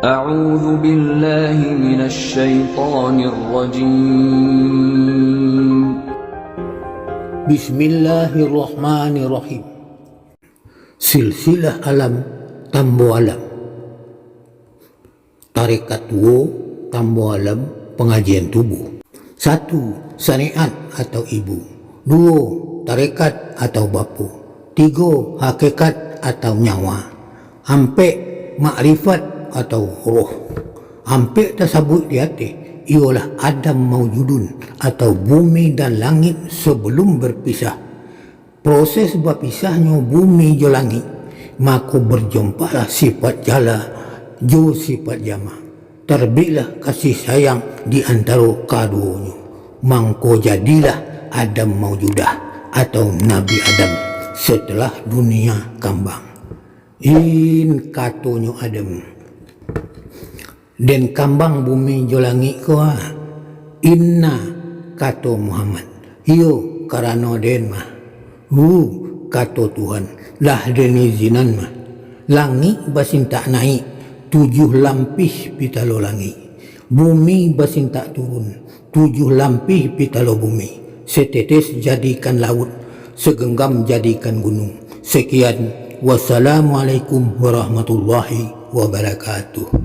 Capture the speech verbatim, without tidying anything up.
أعوذ بالله من الشيطان الرجيم. Bismillahirrahmanirrahim. Silsilah alam, tambo alam. Tarekat tuo, tambo alam, pangajian tubuh. Satu, syariat atau ibu. Duo, tarekat atau bapo. Tigo, hakikat atau nyawa. Ampek, makrifat atau roh. Ampek tasabuik di ateh, iyolah Adam maujudun atau bumi dan langik sebelum berpisah. Proses bapisahnyo bumi jo langik, mako, berjumpalah sifat jala jo sifat jama. Tarbiklah kasih sayang di antaro kaduonyo, mangko jadilah Adam maujudah atau Nabi Adam setelah dunia kambang. In, katonyo Adam. Den kambang bumi jo langik ko, ah. Inna, kato Muhammad. Iyo, karano den mah. Hu, kato Tuhan, lah den izinan mah. Langik basintak naik, tujuh lampih pitalo langik. Bumi basintak turun, tujuh lampih pitalo bumi. Setetes jadikan laut, segenggam jadikan gunung. Sekian, wassalamualaikum warahmatullahi wabarakatuh.